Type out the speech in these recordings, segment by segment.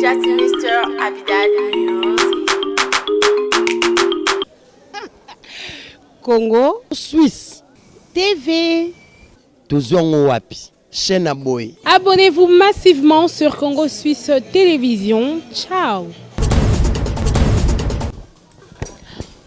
Just Mr. Abidal Music. Congo Suisse TV. Tozwi yango wapi chaîne ya boye. Abonnez-vous massivement sur Congo Suisse Télévision. Ciao.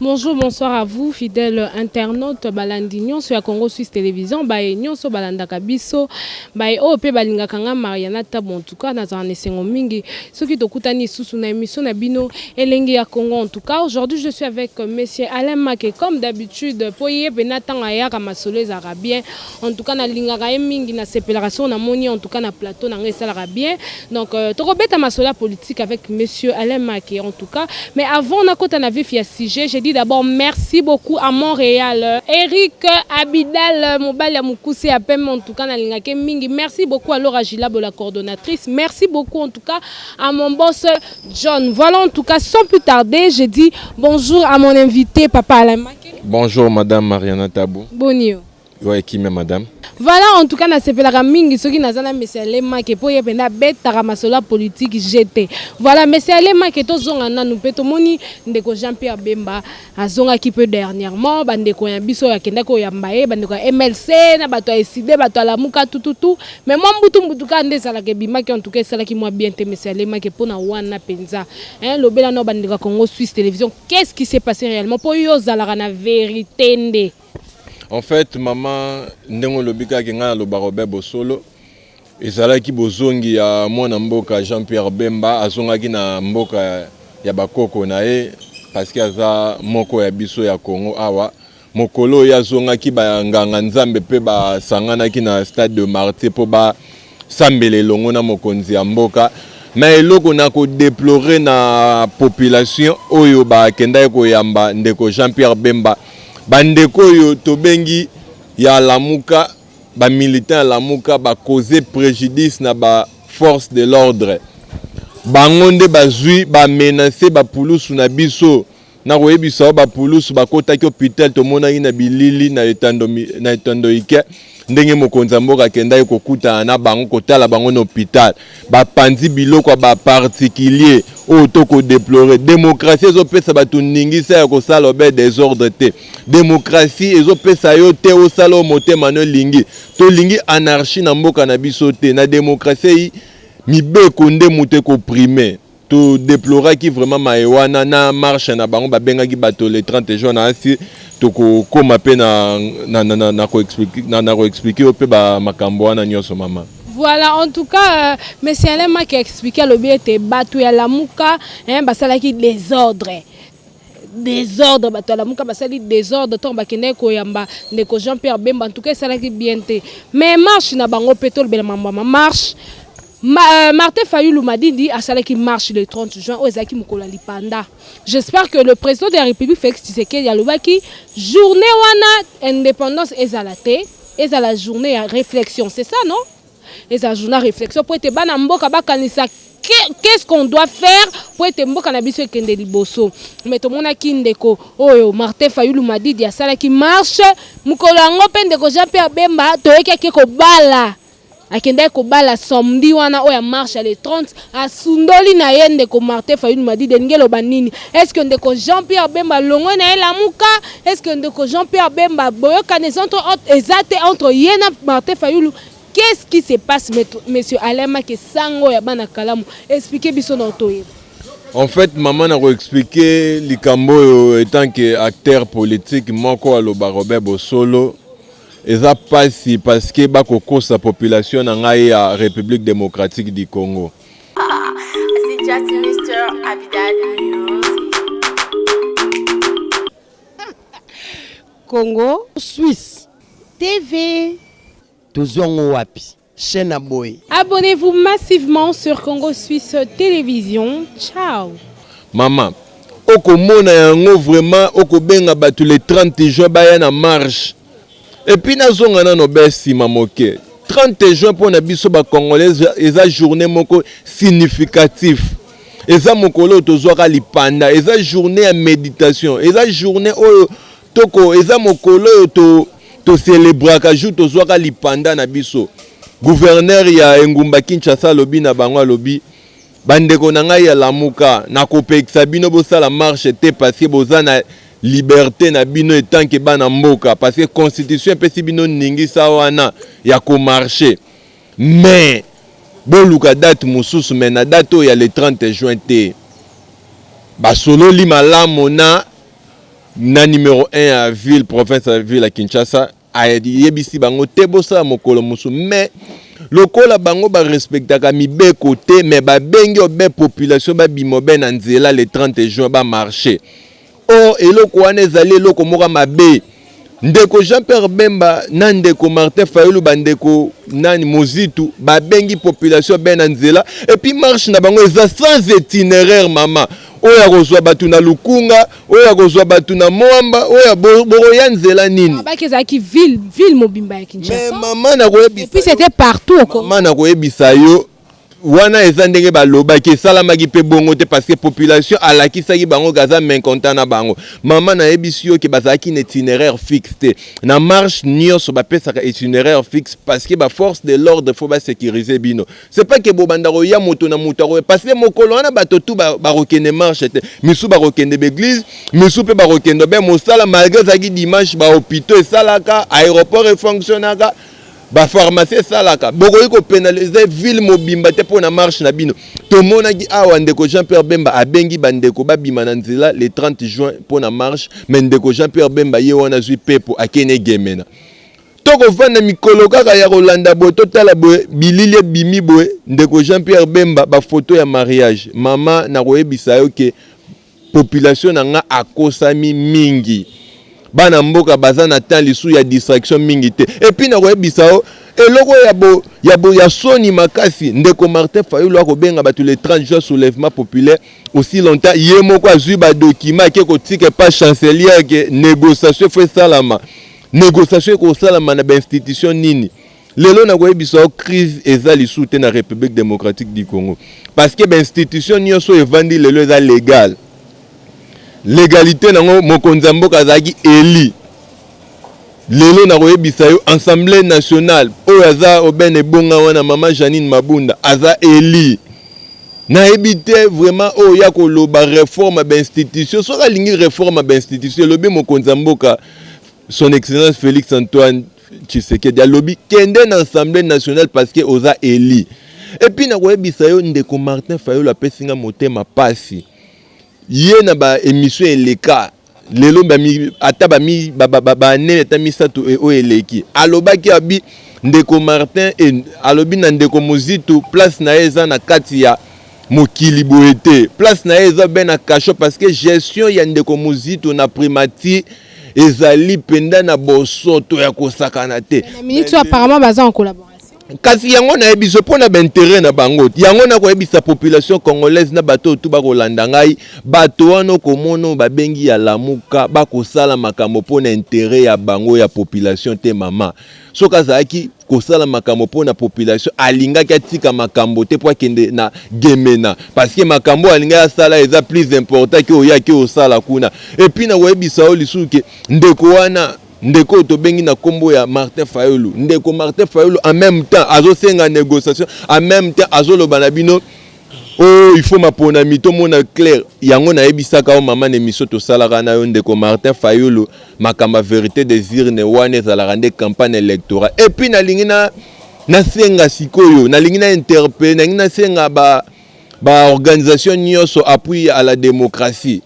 Bonjour, bonsoir à vous, fidèles internautes balandi nyonso ya Congo Suisse Télévision, baye nyonso balandaka biso, baye oyo pe balingaka nga Mariana Tabo. En tout cas, nazala na esengo mingi soki tokutani lisusu na émission na bino Elengi ya Congo. En tout cas, aujourd'hui je suis avec monsieur Alain Make comme d'habitude, po ye pena ntango ayaka masolo ezalaka bien. En tout cas, nalingaka ye mingi, nasepelaka soki namoni, en tout cas na plateau na ngai esalaka bien. Donc tokobeta masolo ya politique avec monsieur Alain Make en tout cas. Mais avant nakota na vif ya sujet, je dis d'abord merci beaucoup à Montréal, Eric Abidal, mobali ya mokuse ya pembe, en tout cas nalingaka ye mingi. Merci beaucoup à Laura Gilabo, la coordonnatrice. Merci beaucoup en tout cas à mon boss John. Voilà, en tout cas, sans plus tarder, je dis bonjour à mon invité, papa Alain Make. Bonjour madame Mariana Tabou. Boni yo? Ouais, kimia madame. Voilà, en tout cas nasepelaka mingi soki naza na monsieur Alain Make mpo ye mpenza abetaka masolo ya politique gt. Voilà, monsieur Alain Make, tozonga nanu mpe tomoni ndeko Jean Pierre Bemba azongaki mpe dernièrement. Bandeko ya biso oyo akendaki koyamba ye, bandeko ya MLC na bato ya ECiDé, bato ya Lamuka, tututu, mais mwa mbutu mbutu kaka nde ezalaka ebimaki. En tout cas esalaki mwa bien te, monsieur Alain Make, mpona wana mpenza, hein, lobela na bandeko ya Congo Suisse Télévision, qu'est-ce qui s'est passé réellement, mpo yo ozalaka na vérité nde? En fait, mama, ndenge olobi kaka, ngai naloba Robert Bosolo, ezalaki bozongi ya mwana mboka Jean-Pierre Bemba. Azongaki na mboka ya bakoko na ye parce que aza moko ya biso ya Congo awa. Mokolo oyo azongaki, banganga Nzambe mpe basanganaki na Stade de Martyr mpo basambela elongo na mokonzi ya mboka. Mais eloko na kodéplorer na population oyo bakendaki koyamba ndeko Jean-Pierre Bemba, bandeko oyo tobengi ya Lamuka, bamilitant ya Lamuka, bacauser préjudice na baforce de l'ordre. Bango nde bazwi bamenacer bapulusu na biso. Na koyebisa oyo, bapulusu bakotaki hôpital. Tomonaki na bilili na etando ike ndenge mokonzi ya mboka akendaki kokutana na bango, kotala bango na hôpital. Bapanzi biloko ya baparticulier oyo tokodéplorer. Démocratie ezopesa bato ningisa ya kosala obe désordre te. Démocratie ezopesa yo te osala oyo motema no elingi. Tolingi anarchie na mboka na biso te. Na démocratie eyi mibeko nde moto ekoprimer. Todeploraki vraiment maye wana na marche na bango babengaki bato le 30 juin. Na asi tokokóma mpe na koexpliquer yo mpe bamakambo wana nyonso, mama. Voilà, en tout cas, monsieur Alain Make expliqué alobi ete bato ya Lamuka, hein, basalaki désordre. Désordre, bato ya Lamuka basali désordre ntango bakendaki koyamba ndeko Jean Pierre Bemba. En tout cas esalaki bien te. Mais marche na bango mpe, tolobela mambo ya marche. Martin Fayulu Madidi asalaki marche le 30 juin oyo ezalaki mokolo ya lipanda. J'espère que le président de la République Félix Tshisekedi alobaki journée wana indépendance ezala te, ezala journée ya réflexion. C'est ça, non? Ezala journée ya réflexion po ete bana mboka bakanisa qu'est-ce qu'on doit faire po ete mboka na biso ekende liboso. Mais tomonaki ndeko oyo Martin Fayulu Madidi asalaki marche mokolo yango mpe ndeko Jean Pierre Bemba toyoki ake kobala, akendaki kobala samedi wana oyo ya marche le 30, asundoli na ye ndeko Martin Fayulu Madidi. Elingi eloba nini? Est ce que ndeko Jean Pierre Bemba longwe na ye Lamuka? Est ce que ndeko Jean Pierre Bemba boyokani eza te entre ye na Martin Fayulu? Qu'est-ce qui se passe, monsieur Alain Make, sango ya bana kalamu? Expliquez biso na toyeba. En fait, mama, na koexpliquer likambo oyo etant que acteur politique moko aloba Robert Bosolo, eza mpasi parce que bakokosa population na ngai ya République démocratique du Congo. C'est just Mr. Abidal Music. Congo Suisse TV. Tozwi yango wapi chaîne ya boye? Abonnez-vous massivement sur Congo Suisse Télévision. Ciao. Mama, okomona yango vraiment, okobenga bato le 30 juin baya na marche. Et puis nazonga nano be nsima moke. 30 juin mpo na biso bacongolais eza journée moko significatif. Eza mokolo oyo tozwaka lipanda, eza journée ya méditation, eza journée oyo toko, eza mokolo oyo to tocélébraka jour tozwaka lipanda na biso. Gouverneur ya engumba Kinshasa alobi na bango, alobi Bandeko na ngai ya Lamuka, nakopekisa bino bosala marche te parce que boza na liberte na bino etant que bana mboka, parce que constitution epesi bino ningisa wana ya komarche, mais boluka date mosusu, mais na date oyo ya le 30 juin te. Basololi malamu na numéro 1 ya ville province ya ville ya Kinshasa, ayebisi bango te bosala mokolo mosusu, mais lokola bango barespectaka mibeko te, mais babengi obe population babima obe na nzela le 30 juin bamarche. Or eloko wana ezali eloko moko mabe. Ndeko Jean-Pierre Bemba na ndeko Martin Fayulu, bandeko nani Mozitu, babengi population be na nzela, et puis marche na bango eza sans itinéraire. Mama, oyo akozwa bato na Lukunga, oyo akozwa bato na Mwamba, oyo bokoya nzela nini? Baki ezalaki ville mobimba ya Kinshasa. Mais mama, nakoyebisa Et puis c'était partout au Congo. Mama, nakoyebisa yo, wana eza ndenge balobaki, esalamaki mpe bongo te, parce que population alakisaki bango kaza mécontent na bango. Mama, nayebisi yo ke bazalaki na itinéraire fixe te. Na marche nyonso bapesaka itinéraire fixe, parce que baforce de l'ordre faut basécuriser bino. C'est pas ke bobanda koya moto na moto akoya, parce que mokolo wana bato tu bakokende marche te. Misu bakokende baeglise, misu mpe bakokende be mosala. Malgré ezalaki dimanche, bahôpitaux esalaka, aéroport efonctionnaka, bapharmacie esalaka. Bokoki kopénaliser ville mobimba te mpo na marche na bino. Tomonaki awa ndeko Jean Pierre Bemba abengi bandeko babima na nzela le 30 juin mpo na marche, mais ndeko Jean Pierre Bemba ye wana azwi pepo, akende Gemena. Tokovanda mikolo kaka ya kolanda boye, totala boye, bilili ebimi boye, ndeko Jean Pierre Bemba, bafoto ya mariage. Mama, nakoyebisa yo ke population na nga akosami mingi. Bana mboka baza na temps lisu ya distraction mingi te. Et puis nakoyebisa yo eloko ya soni makasi: ndeko Martin Fayulu akobenga bato le 30 juin soulèvement populaire, aussi longtemps ye moko azwi badocument, ake kotika epa chancelière ke négociation faut esalama. Négociation ekosalama na bainstitution nini? Lelo nakoyebisa yo, crise eza lisusu te na République démocratique du Congo, parce que bainstitution nyonso evandi lelo eza légal, légalité nango mokonzi ya mboka azalaki eli. Lelo nakoyebisa yo, Assemblée nationale oyo aza obene ebonga wana, mama Janine Mabunda aza eli. Nayebi te vraiment oyo ya koloba réforme ya bainstitution. Soki alingi réforme ya bainstitution, elobi mokonzi ya mboka, Son Excellence Félix Antoine Tshisekedi, alobi kende na Assemblée nationale parce que oza eli. Et puis nakoyebisa yo, ndeko Martin Fayulu apesi nga motema pasi. Ye na baémission eleka lelo, ata bane ata 3 oyo eleki, alobaki abi ndeko Martin alobi na ndeko Mozitu, place na ye eza na kati ya mokili boye te, place na ye eza be na cachot, parce que gestion ya ndeko Mozitu na primature ezali mpenza na bosoto ya kosakana te. Na minute oyo, apparemment baza en collaboration. Kasi yango nayebi so mpo na baintérêt na bango. Yango nakoyebisa population congolaise na bato oyo tu bakolanda ngai: bato wana okomona oyo babengi ya Lamuka bakosala makambo mpo na intérêt ya bango, ya population te. Mama, soki azalaki kosala makambo mpo na population, alingaki atika makambo te mpo akende na Gemena, parce que makambo oyo alingaki asala eza plus important ke oyo ake osala kuna. Et puis nakoyebisa yo lisusu ke ndeko wana, ndeko oyo tobengi na nkombo ya Martin Fayulu, ndeko Martin Fayulu, en même temps azosenga négociation, en même temps azoloba na bino oyo il faut maponami tomona clair. Yango nayebisaka yo, mama, na émission tosalaka na yo, ndeko Martin Fayulu, makambo ya vérité des urnes wana ezalaka nde campagne électorale. Et puis nalingi na nasenga sikoyo, nalingi na interpeller, nalingi nasenga baorganisation ba nyonso appui à la démocratie,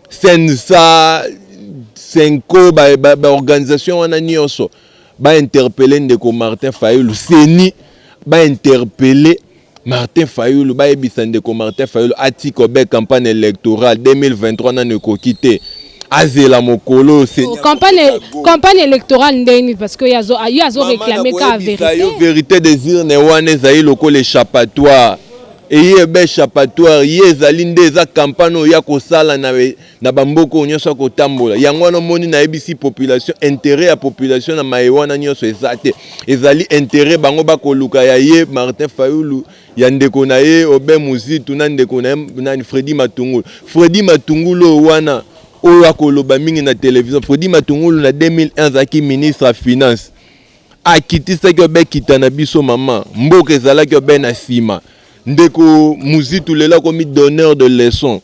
CNSA, CENCO, baorganisation ba wana nyonso, bainterpeller ndeko Martin Fayulu, CENI, bainterpeller Martin Fayulu, bayebisa ndeko Martin Fayulu atika obe campagne électorale 2023. Nano ekoki te, azela mokolo. Oh, campagne électorale ndeni? Parce que ye azo réclamer ka vérité. Yo, vérité des urnes wana ezali lokola échappatoire, eye ebe échappatoire. Ye ezali nde eza campagne oyo ya kosala na bamboka oyo nyonso ya kotambola. Yango wana omoni nayebisi population, intérêt ya population na maye wana nyonso eza te, ezali intérêt bango bakoluka ya ye Martin Fayulu, ya ndeko na ye Obe Muzitu, na ndeko na ye nani, Fredi Matungulu. Fredi Matungulu oyo wana oyo akoloba mingi na télévision, Fredi Matungulu na 2001 azalaki ministre ya finance, akitisaki obe kita na biso. Mama, mboka ezalaki obe na nsima. Ndeko Muzitu lelo akomi donneur de leçon,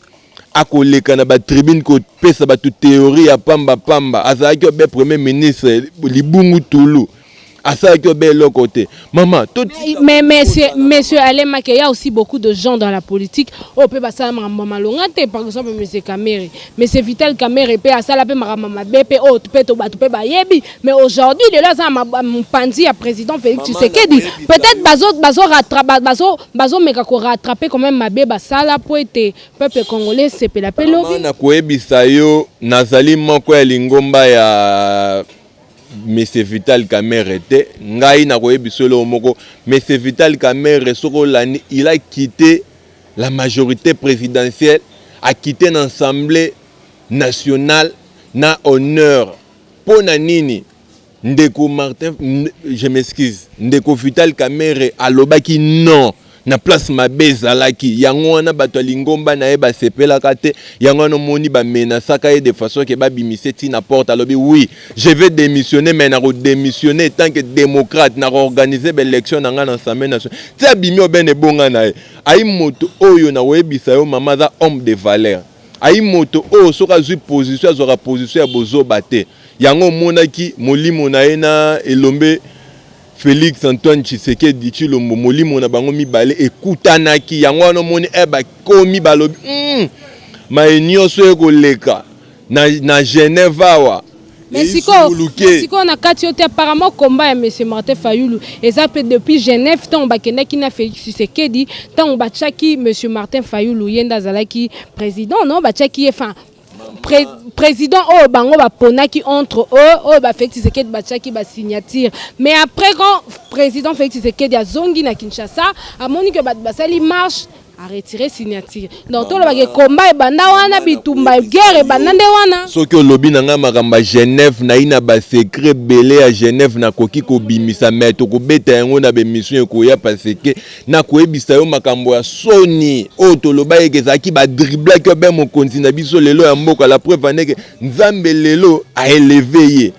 akoleka na batribune kopesa bato théorie ya pamba pamba. Azalaki obe premier ministre libungu tulu, asalaki obe eloko te, mama. Mais monsieur Alain Make, il y a aussi beaucoup de gens dans la politique oyo mpe basala makambo malonga te. Par exemple, monsieur Kamerhe, monsieur Vital Kamerhe mpe asala mpe makambo mabe mpe oyo mpe to bato mpe bayebi. Mais aujourd'hui, lelo aza na mopanzi ya président Félix Tshisekedi. Peut-être bazomeka korattraper quand même mabe basala po ete peuple congolais sepela mpe lobi. Na koyebisa yo, nazali moko ya lingomba ya monsieur Vital Kamerhe te. Ngai nakoyebisa eloko moko: monsieur Vital Kamerhe, soki olandi, il a quitté la majorité présidentielle, a quitté l'Assemblée nationale na honneur. Mpo na nini? Ndeko Martin, je m'excuse, ndeko Vital Kamerhe alobaki non na place mabe ezalaki. Yango wana bato ya lingomba na ye basepelaka te. Yango wana omoni bamenasaka ye de façon ke babimise ntina porte. Alobi: «Oui, je vais démissionner, mais nakodémissionner tant que démocrate, nakoorganiser baélection na ngai na Assemblée nationale.» Ti abimi obene ebonga na ye. Ayi moto oyo nakoyebisa yo, mama, aza homme de valeur. Ayi moto oyo soki azwi position, azwaka position ya bozoba te. Yango omonaki molimo na ye na elombe Félix Antoine Tshisekedi Tshilombo, molimo na bango mibale ekutanaki. Yango wana omoni e bakomi balobi maye nyonso ekoleka na Genève awa. Mais sikoyo na kati yo te, apparemment combat ya monsieur Martin Fayulu eza mpe depuis Genève, ntango bakendaki na Félix Tshisekedi, ntango batiaki monsieur Martin Fayulu, ye nde azalaki président, non, batiaki ye, enfin président oyo bango baponaki entre eux, oyo baFélix Tshisekedi batiaki basignature. Mais après, quand président Félix Tshisekedi azongi na Kinshasa, amoni ke bato basali marche, aretirer signature. Donc tolobaki combat ebanda wana, bitumba, guerre ebanda nde wana. Soki olobi na ngai makambo ya Genève, nayi na basecret ebele ya Genève nakoki kobimisa, mais tokobeta yango na baémission ekoya, parce que nakoyebisa yo makambo ya soni oyo toloba eke ezalaki badriblaki obe mokonzi na biso lelo ya mboka. La preuve andeke Nzambe lelo aélever ye.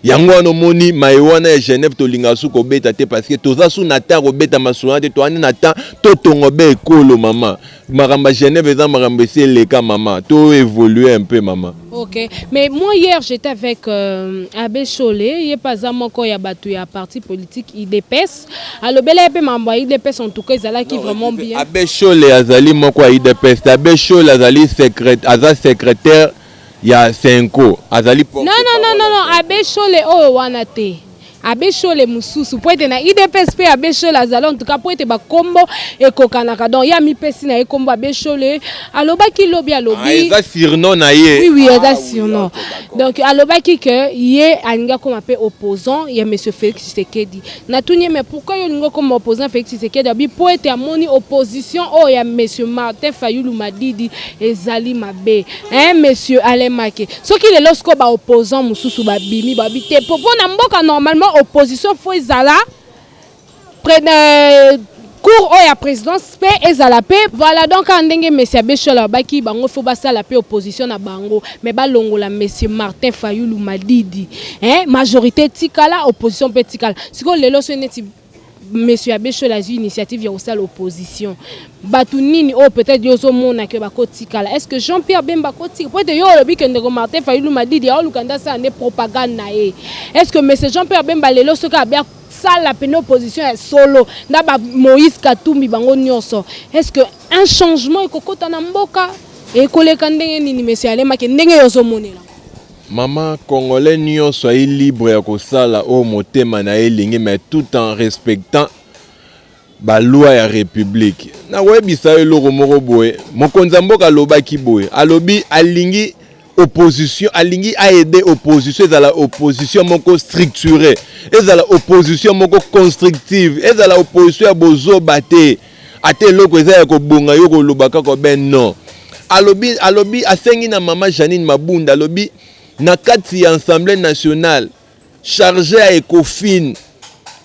Yango wana omoni maye wana ya Genève, tolingaka su kobeta te, parce que toza su na temps kobeta masolo te. Toani na temps totongo be ekolo, mama. Makambo ya Genève eza makambo esi eleka, mama. To évolue un peu, mama. Ok, mais moi hier j'étais avec Abbé Cholé, ye paza moko ya bato ya parti politique UDPS. Alobela ye mpe makambo ya UDPS, en tout cas ezalaki vraiment bien. Abbé Cholé azali moko ya UDPS. Abbé Cholé azali aza secrétaire ya Cenco, azali Non, non, non, non, non, Abbé Cholé oyo wana te. Abbé Chole mosusu, po ete na UDPS mpe Abbé Chole azali. En tout cas, po ete bakombo ekokanaka, donc ye amipesi na ye kombo Abbé Chole. Alobaki lobi, alobi Ah, eza surnom na ye. Oui, eza surnom. Donc alobaki ke ye alingi akoma mpe opposant ya monsieur Félix Tshisekedi. Natuni ye: «Mais pourquoi yo olingi okoma opposant Félix Tshisekedi?» Abi po ete amoni opposition oyo ya monsieur Martin Fayulu Madidi ezali mabe. Hein, monsieur Alain Make, soki lelo sikoyo baopposant mosusu babimi, babi te po mpo na mboka, normalement opposition faut ezala cour oyo ya présidence mpe ezala mpe. Voilà, donc kaka ndenge monsieur Abbé Chole abaki, bango faut basala mpe opposition na bango, mais balongola monsieur Martin Fayulu Madidi, hein, majorité etikala, opposition mpe etikala. Sikoyo lelo so neti monsieur Abbé Chole azwi initiative ya kosala opposition, bato nini oyo peut-être yo ozomona ke bakotikala? Est ce que Jean Pierre Bemba akotika? Po ete yo olobi ke ndeko Martin Fayulu Madidi aoluka nde asala nde propagande na ye. Est ce que monsieur Jean Pierre Bemba lelo soki abe asala pene opposition ya solo na ba Moïse Katumbi, bango nyonso, est ce que un changement ekokota na mboka, ekoleka ndenge nini, monsieur Alain Make, ndenge yo ozomonela? Mama, congolais nyonso ayi libre ya kosala oyo motema na ye elingi, mais tout en respectant baloi ya république. Nakoyebisa yo eloko moko boye: mokonzi ya mboka alobaki boye, alobi alingi opposition, alingi aide opposition ezala opposition moko structurée, ezala opposition moko constructive, ezala opposition ya bozoba te. Ata eloko eza ya kobonga, yo koloba kaka ben non. Alobi asengi na mama Janine Mabunda, alobi na kati ya Assemblée nationale, chargé ya Ecofin,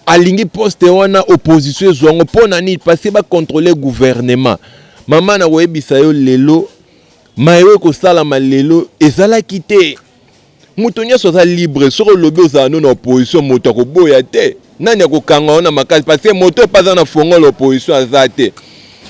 alingi poste wana opposition ezwa yango. Mpo na nini? Parce bacontrôle gouvernement. Mama, na koyebisa yo lelo, maye ekosalama lelo ezalaki te. Moto nyonso aza libre. Soki olobi ozala no na opposition, moto akoboya te. Nani akokanga yo na makasi? Parce que moto mpe aza na fongolo opposition aza te.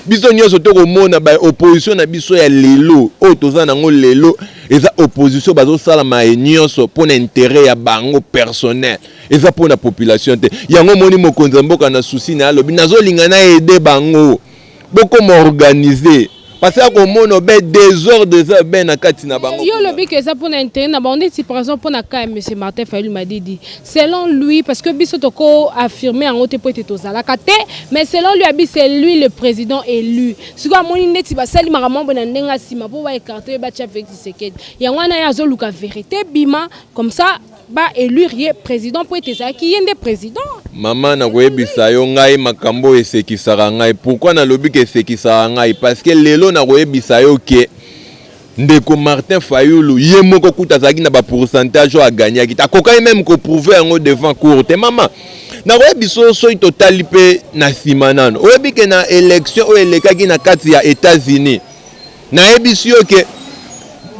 Biso nyonso tokomona ba opposition na biso ya lelo oyo toza nango lelo, eza opposition bazosala maye nyonso mpo na intérêt ya bango personnel, eza mpo na population te. Yango omoni mokonzi ya mboka na souci na ye alobi: nazolinga na aider bango, bokoma organiser, parce que akomona be désordre eza be na kati na bango. Yo olobi ke eza mpona intérêt na bango. Neti par exemple mpona cas ya monsieur Martin Fayulu Madidi, selon lui, parce que biso toko affirmer yango te mpo ete tozalaka te, mais selon lui abi c'est lui le président élu. Sikoyo amoni neti basali makambo boye na ndenge ya nsima mpo baécarter, batia Félix Tshisekedi. Yango wana ye azoluka vérité bima, comme ça baélire ye président, mpo ete ezalaki ye nde président. Mama, nakoyebisa yo, ngai makambo oyo esekisaka ngai. Pourquoi nalobi ke esekisaka ngai? Parce que lelo nakoyebisa yo ke ndeko Martin Fayulu ye moko kuta azalaki na bapourcentage oyo aganyaki te, akokaki même koprouver yango devant cour te. Mama, nakoyebisa yo, soki totali mpe na nsima nano, oyebi ke na élection oyo elekaki na kati ya États-Unis, nayebisi yo ke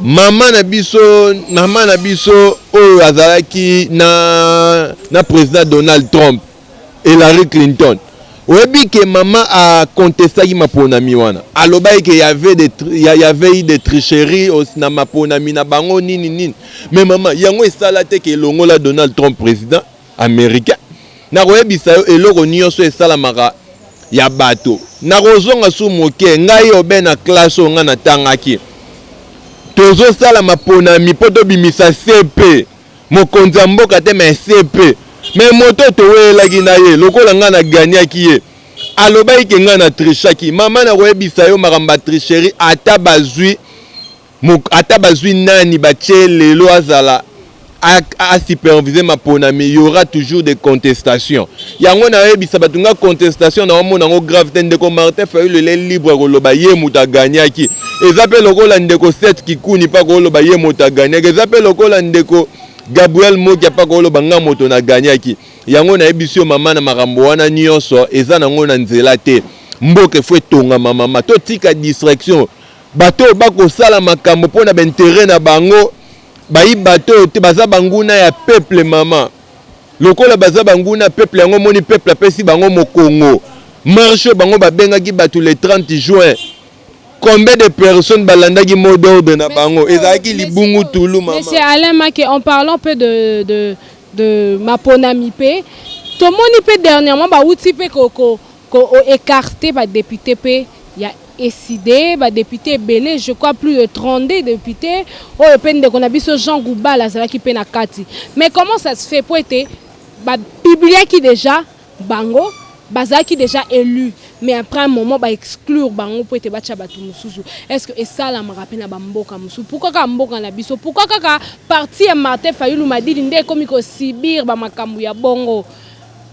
mama na biso oyo azalaki na président Donald Trump, Hillary Clinton, oyebi ke mama akontestaki maponami wana. Alobaki ke y avait eu des tricheries na maponami na bango, nini nini. Mais mama, yango esala te ke elongola Donald Trump président américain. Nakoyebisa yo, eloko nyonso esalamaka ya bato. Nakozonga su moke, ngai obe na classe oyo ngai natangaki, tozosala maponami mpo tobimisa CP, mokonzi ya mboka te, mais CP. Mais moto toweyelaki na ye, lokola ngai nagagnaki, ye alobaki ke ngai na trichaki. Mama, nakoyebisa yo, makambo ya tricherie, ata bazwi nani batie lelo azala asuperviser maponami, y aura toujours des contestations. Yango nayebisa bato nga, contestation naomona yango grave te. Ndeko Martin Fayulu ele libre koloba ye moto agagnaki. Eza mpe lokola ndeko Seth Kikuni mpa koloba ye moto agagnaki, eza mpe lokola ndeko Gabriel Mokia mpa koloba nga moto nagagnaki. Yango nayebisi yo mama, na makambo wana nyonso eza nango na nzela te. Mboka efo etongama mama, totika distraction. Bato oyo bakosala makambo mpo na baintérêt na bango, bayi bato oyo te, baza banguna ya peuple mama. Lokola baza banguna ya peuple, yango omoni peuple apesi bango mokongo. Marche oyo bango babengaki bato le 30 juin, combien de personnes balandaki mot d'ordre na bango? Ezalaki libungu tulu mama. Monsieur Alain Make, en parlant peu de maponami mpe, tomoni mpe dernièrement bauti mpe ko écarter badéputé mpe ya ECiDé, badéputé ebele, je crois plus de 32 députés, oyo mpe ndeko na biso Jean Goubald azalaki mpe na kati. Mais comment ça se fait po ete bapubliaki déjà bango bazalaki déjà élu, mais après un moment baexclure bango mpo ete batya bato mosusu? Est ce que esalamaka mpe na bamboka mosusu? Pourquoi kaka mboka na biso? Pourquoi kaka parti ya Martin Fayulu Madidi nde ekomi kosubir bamakambo ya bongo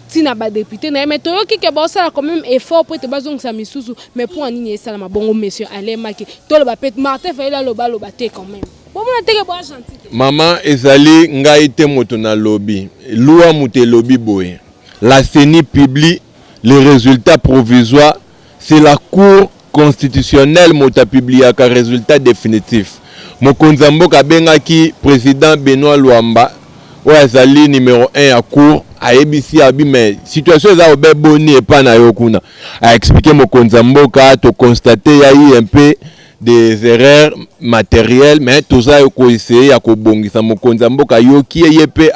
ntina badéputé na ye? Mais toyoki ke baosala quand même effort mpo ete bazongisa misusu. Mais mpo ya nini esalama bongo, monsieur Alain Make? Toloba mpe Martin Fayulu aloba, aloba te quand même, bomona teke boya gentil te. Mama, ezali ngai te moto nalobi. Loi moto elobi boye: la CENI publie les résultats provisoires, c'est la Cour constitutionnelle moto apubliaka résultat définitif. Mokonzi ya mboka abengaki président Benoît Lwamba oyo azali numéro 1 ya cour, ayebisi abi: mais situation eza obe boni epa na yo kuna? Aexpliquer mokonzi ya mboka: toconstater ya eu un peu des erreurs matérielles, mais toza koessayer ya kobongisa. Mokonzi ya mboka ayoki ye, ye mpe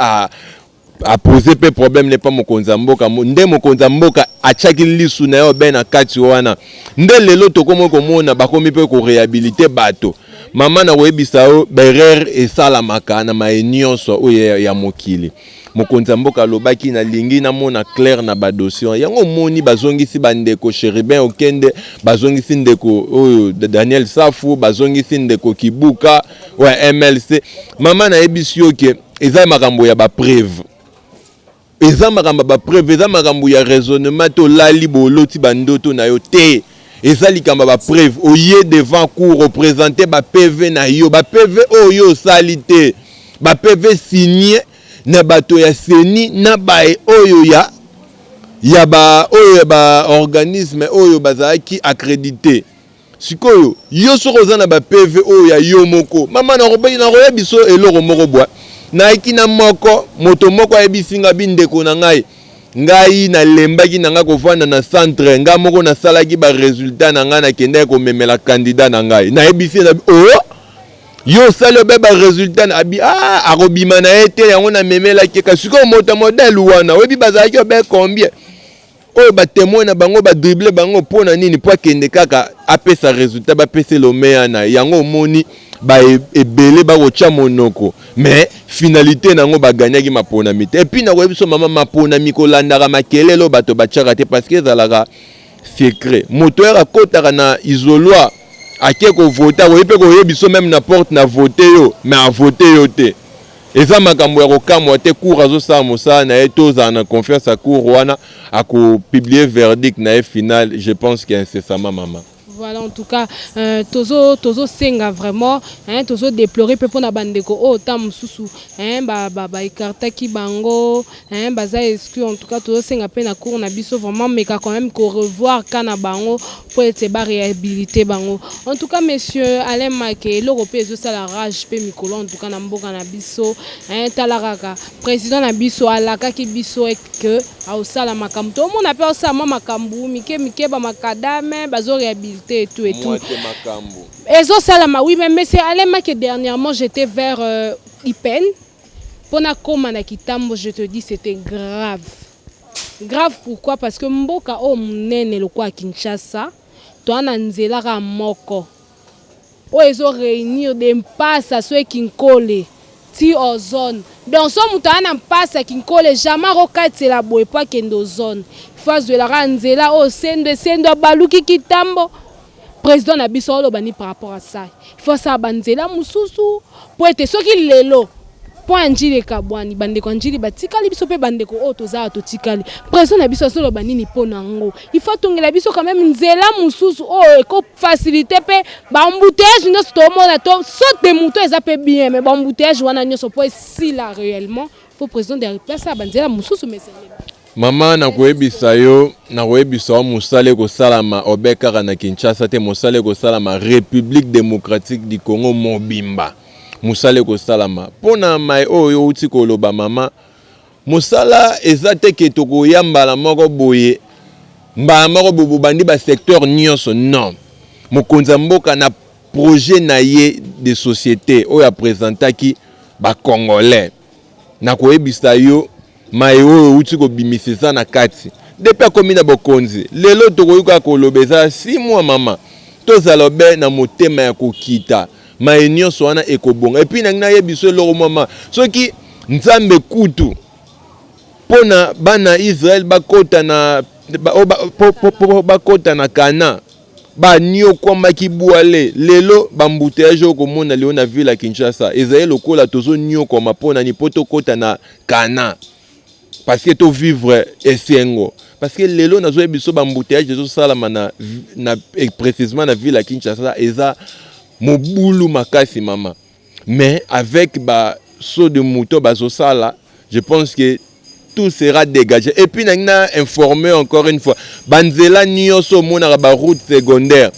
apose mpe problème ne pa mokonzi ya mboka. Nde mokonzi ya mboka atiaki lisu na ye obe na kati wana. Nde lelo tokomi komona bakomi mpe koréhabiliter bato. Mama, na koyebisa yo, baerreur esalamaka na maye nyonso oyo ya mokili. Mokonzi ya mboka alobaki: nalingi namona clair na badossier. Yango omoni bazongisi bandeko Chérubin Okende, bazongisi ndeko oyo Daniel Safu, bazongisi ndeko Kibuka oyo ya MLC. Mama, nayebisi yo ke eza makambo ya bapreuve, eza makambo ya bapreuve, eza makambo ya raisonnement te. Olali boloti bandoto na yo te, eza likambo ya bapreuve. Oye devant cour, oprésenter baPV na yo, baPV oyo osali te, baPV signé na bato ya CENI na baye oyo ya ba oyo ya baorganisme oyo bazalaki accrédité. Sikoyo yo soki oza na baPV oyo ya yo moko, mama, nakoyebi biso eloko moko bwa. Nayaki na moko, moto moko ayebisi nga bi: ndeko na ngai. Ngai nalembaki na ngai kovanda na centre, ngai moko nasalaki ba resultat na ngai, nakendaki komemela candidat na ngai, nayebisi ye na oh yo osali obe ba resultat na abi ah akobima na ye te, yango namemelaki ye. Kasi sikoyo moto ya modèle wana oyebi bazalaki obe combien oyo ba temoin na bango ba dribble bango mpo na nini? Mpo akende kaka apesa resultat, bapesa elomea na ye. Yango omoni ba ebele bakotya monoko, mais finalité na yango baganyaki maponami te. Epuis nakoyebi biso mama, maponami kolandaka makelele oyo bato batyaka te, parce que ezalaka secret. Moto oyo akotaka na isoloir ake kovote, akoki mpe koyebi biso meme na porte na vote yo, mais avote yo te. Eza makambo ya kokamwa te, cour azosala mosala na ye, tozala na confiance ya cour wana, akopublier verdict na ye final, je pense que incessamment mama. Voilà, en tout cas, tozo tozo senga vraiment, hein, tozo déplorer pe pona bandeko oyo ta mususu, hein, ba ba ba écartaki bango, hein, baza exclu. En tout cas, tozo senga pe na cour na biso vraiment meka quand même ko revoir cas na bango po ete ba réhabiliter bango. En tout cas, monsieur Alain Make, eloko pe ezosala rage pe mikolo en tout cas na mboka na biso, hein, tala kaka président na biso alakaki biso que aosala makambo, tomona mpe aosala mwa makambo mike mike, bamacadam bazoréhabilité et tout et tout. Mwa te makambo. Ezosalama, oui, mais monsieur Alain Make, dernièrement j'étais vers Ipen mpona koma na Kitambo, je te dis, c'était grave grave. Pourquoi? Parce que mboka oyo monene lokola Kinshasa, toa na nzela kaka moko oyo ezoréunir de mpasa so ekinkole ti Ozone. Donc so moto aya na mpasa Kinkole, jamais akokatela boye po akende Ozone, ifo azwelaka nzela oyo sendo esendo abaluki Kitambo. Président na biso oloba ni par rapport à ça, il faut asala banzela mosusu po ete soki lelo mpo ya Njili ekabwani, bandeko ya Njili batikali, biso mpe bandeko oyo tozala totikali. Président na biso azoloba nini mpo na yango? Il faut atongela biso quand même nzela mosusu oyo ekofacilité mpe baembouteillage nyonso tomona to saute moto eza mpe bien, mais baembouteillage wana nyonso mpo esila réellement, faut président de la République asala banzela mosusu, mais Mama, nakoyebisa yo, nakoyebisa yo, mosala ekosalama obe kaka na Kinshasa te, mosala ekosalama République démocratique du Congo mobimba. Mosala ekosalama mpo na mai oyo outi koloba, mama. Mosala eza te ke tokoya mbala moko boye, mbala moko boye bobandi basecteur nyonso, non. Mokonzi ya mboka na projet na ye de société oyo apresentaki bacongolais, nakoyebisa yo, mai oyo euti kobimisa eza na kati. Depuis akomi na bokonzi lelo, tokoki kaka koloba eza 6 mois. Mama, tozala obe na motema ya kokita, mai nyonso wana ekobonga. Et puis nangi nayebi so eloko, mama, soki Nzambe kutu mpo na bana Israele bakota na po bakota na Kana, baniokwamaki bwale. Lelo baembouteillage oyo komona lelo na ville ya Kinshasa ezali lokola tozoniokwama. Mpo nani? Mpo tokɔta na Kana, parce que tovivre esengo. Parce que lelo nazoyebi biso baembouteillage ezosalama na précisément na ville ya Kinshasa, eza mobulu makasi, mama. Mais avec ba saut de mouton bazosala, je pense que tout sera dégagé. Et puis nangi na informer encore une fois, banzela nyonso omonaka, baroute secondaire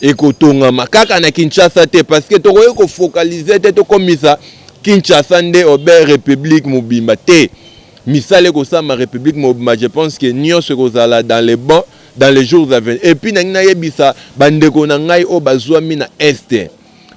ekotongama kaka na Kinshasa te, parce que tokoki kofocaliser te, tokomisa Kinshasa nde obe république mobimba te. Misala ekosalama république mobimba. Je pense que nyonso ekozala dans les bons dans les jours à venir. Et puis nangi nayebisa bandeko na ngai oyo bazwami na Est,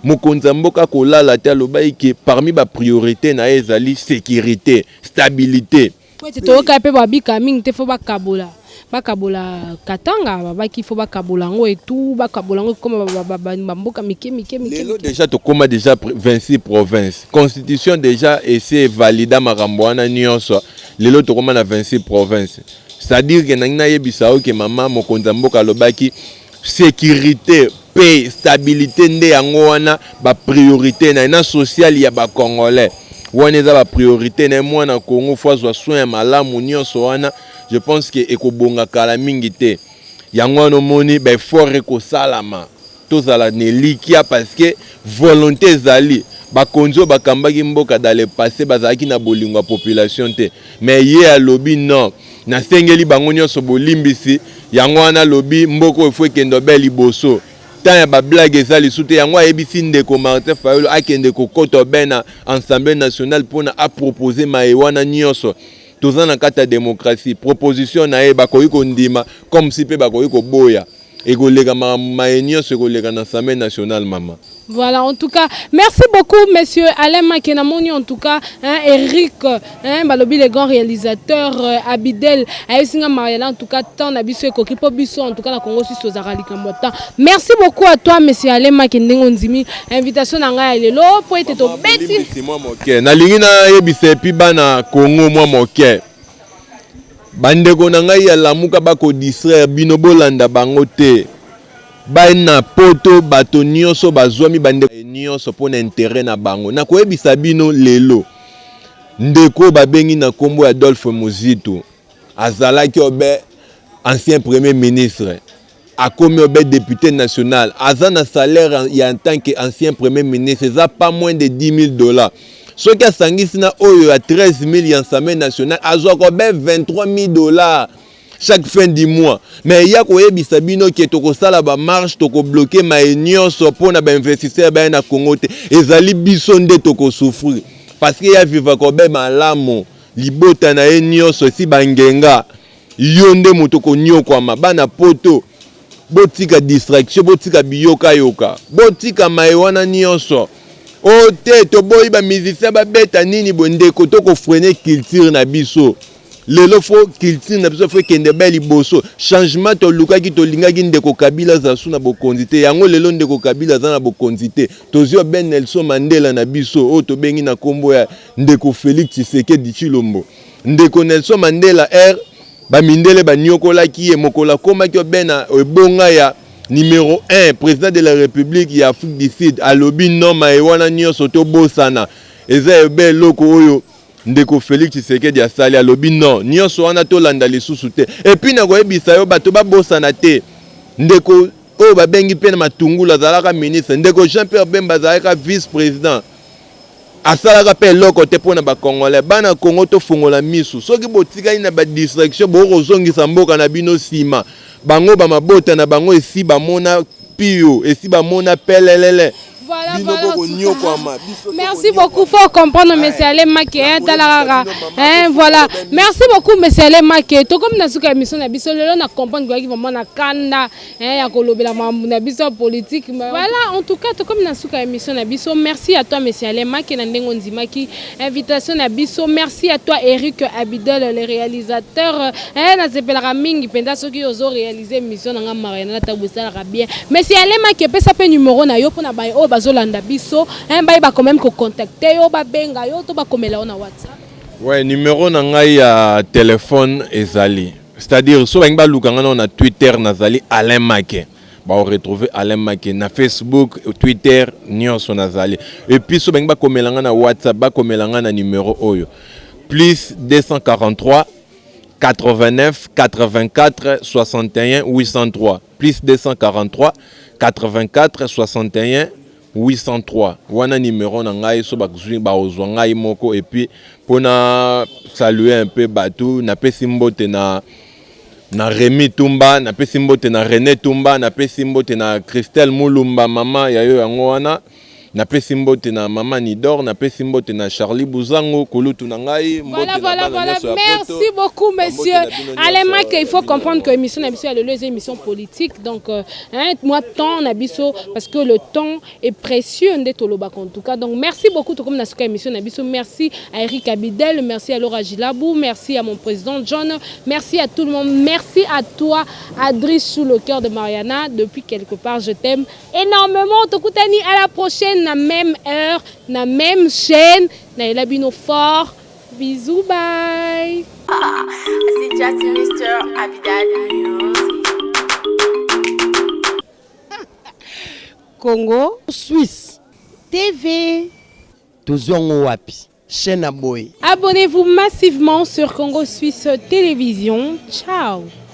mokonzi ya mboka kolala te, alobaki ke parmi bapriorité na ye ezali sécurité, stabilité. Po ete toyoka mpe babika mingi te, fo bakabola, bakabola Katanga, babaki fo bakabola yango etu, bakabola yango ekoma bamboka mike mike mike. Lelo déjà tokóma déjà 26 provinces. Constitution déjà esi evalida makambo wana nyonso. Lelo tokóma na 26 provinces, c'est-à-dire ke nangi nayebisa yo ke mama, mokonzi ya mboka alobaki sécurité, paix, stabilité nde yango wana bapriorité na ye, na sociale ya bacongolais wana eza bapriorité na ye. Mwana Congo fo azwa soin ya malamu nyonso wana. Je pense ke ekobonga kala mingi te. Yango wana omoni baeffort ekosalama, tozala na elikya, parce que volonté ezali. Bakonzi oyo bakambaki mboka dans le passé bazalaki na bolingo ya population te, mais ye alobi non, nasengeli bango nyonso bolimbisi. Yango wana alobi mboka oyo fo ekende obe liboso, temps ya bablague eza lisu te. Yango ayebisi ndeko Martin Fayulu akende kokɔta obe na Assemblée nationale mpona apropose maye wana nyonso. Toza na kati ya démocratie. Proposition na ye bakoki kondima comme si mpe bakoki koboya. Ekoleka makambo maye nyonso ekoleka na Assemblée nationale, mama. Voilà, en tout cas, merci beaucoup, monsieur Alain Makenamoni, en tout cas, hein, Eric, hein, balobi le grand réalisateur, Abidel, Aïsinga Mariela, en tout cas, tant na biso ekoki po biso, en tout cas, na Congo Suisse, ozara likambo temps. Merci beaucoup à toi, monsieur Alain Makendengo Ndimi, invitation na ngai lelo, po ete to beti. Bolimbisi mwa moke, nalingi nayebisa epi bana Kongo mwa moke. Bandeko na ngai ya Lamuka bakodistraire bino, bolanda bango te. Bana Poto, bato nyonso bazwami, bandeko nyonso mpo na intérêt na bango. Nakoyebisa bino lelo, ndeko babengi na nkombo ya Adolphe Muzito azalaki obe ancien premier ministre, akomi obe député national, aza na salaire ya en tant que ancien premier ministre eza pas moins de 10 000 $. Soki asangisi na oyo ya 13 000 ya Assemblée nationale, azwaka obe 23 000 $ chaque fin du mois. Mais ya koyebisa bino ke tokosala bamarche, tokobloquer maye nyonso mpona bainvestisseur baya na Congo te, ezali biso nde tokosouffrir, parce que ya vivaka obe malamu, libota na ye nyonso esi bangenga. Yo nde moto konyokwama. Bana Poto, botika distraction, botika biyokayoka, botika maye wana nyonso. O te, toboyi bamusicien babeta nini boye. Ndeko, tokofreiner culture na biso lelo. Faut culture na biso faut ekende ba liboso. Changement tolukaki, tolingaki ndeko Kabila aza su na bokonzi te. Yango lelo ndeko Kabila aza na bokonzi te, tozwi obe Nelson Mandela na biso oyo tobengi na nkombo ya ndeko Félix Tshisekedi Tshilombo. Ndeko Nelson Mandela, r bamindele banyokolaki ye, mokolo akomaki obe na ebonga ya numéro 1 président de la République ya Afrique du Sud, alobi non, maye wana nyonso tobosana. Eza ebe eloko oyo ndeko Félix Tshisekedi asali, alobi non, nyonso wana tolanda lisusu te. Et puis nakoyebisa yo, bato babosana te, ndeko oyo babengi mpe na Matungulu azalaka ministre, ndeko Jean Pierre Bemba azalaka vice président, asalaka mpe eloko te mpo na bacongolais. Bana Congo, tofongola misu. Soki botikali na badistraction, bokozongisa mboka na bino nsima. Bango bamabota na bango esi bamona pio, esi bamona pelelele. Voilà. Merci beaucoup. Faut comprendre, monsieur Alain Make, hein, talarara. Hein, voilà. Merci beaucoup, monsieur Alain Make. To comme na suka émission na biso lelo na comprendre quoi vraiment na kanda, hein, ya kolobela mambu na biso politique. Voilà, en tout cas, to comme na suka émission na biso. Merci à toi, monsieur Alain Make, na ndengo ndimaki invitation na biso. Merci à toi, Eric Abidel, le réalisateur. Hein, na sepelaka mingi penda soki ozo réaliser émission na nga Mariana ta bien. Monsieur Alain Make, pesa pe numéro na yo pona ba oyo bazolanda biso, hein, bayeba quand même kocontacter yo, babenga yo to bakomela yo na WhatsApp. Ouais, numéro na ngai ya telefone ezali, c'est-à-dire so balingi baluka ngai nao na Twitter, nazali Alain Make, baoretrouve Alain Make na Facebook, Twitter nyonso nazali. Et puis so balingi bakomela ngai na WhatsApp, bakomela ngai na numéro oyo: plus 243 89 84 61 803, plus 243 84 61 803. Wana numéro na ngai, so bazwi bakozwa ngai moko. Et puis mpona saluer un peu bato, napesi mbote na Remi Tumba, napesi mbote na René Tumba, napesi mbote na Christelle Mulumba, mama ya yo yango wana, napesi mbote na mama Nidor, napesi mbote na Charlie Buzango, kulutu na ngai. Voilà. Merci beaucoup, monsieur Alain Make. Il faut comprendre que l'émission na biso ya lelo eza émission politique. Donc hein, moi temps na biso, parce que le temps est précieux nde tolobaka en tout cas. Donc merci beaucoup, tokomi na suka émission na biso. Merci à Eric Abidel, merci à Laura Gilabou, merci à mon président John, merci à tout le monde, merci à toi, Adris sous le cœur de Mariana depuis quelque part, je t'aime énormément. Tokutani à la prochaine, na même heure, na même chaîne. Na bino fort. Bisous, bye. C'est just Mr. Abidal Music. Congo Suisse TV. Tozwi yango wapi, chaîne ya boye? Abonnez-vous massivement sur Congo Suisse Télévision. Ciao.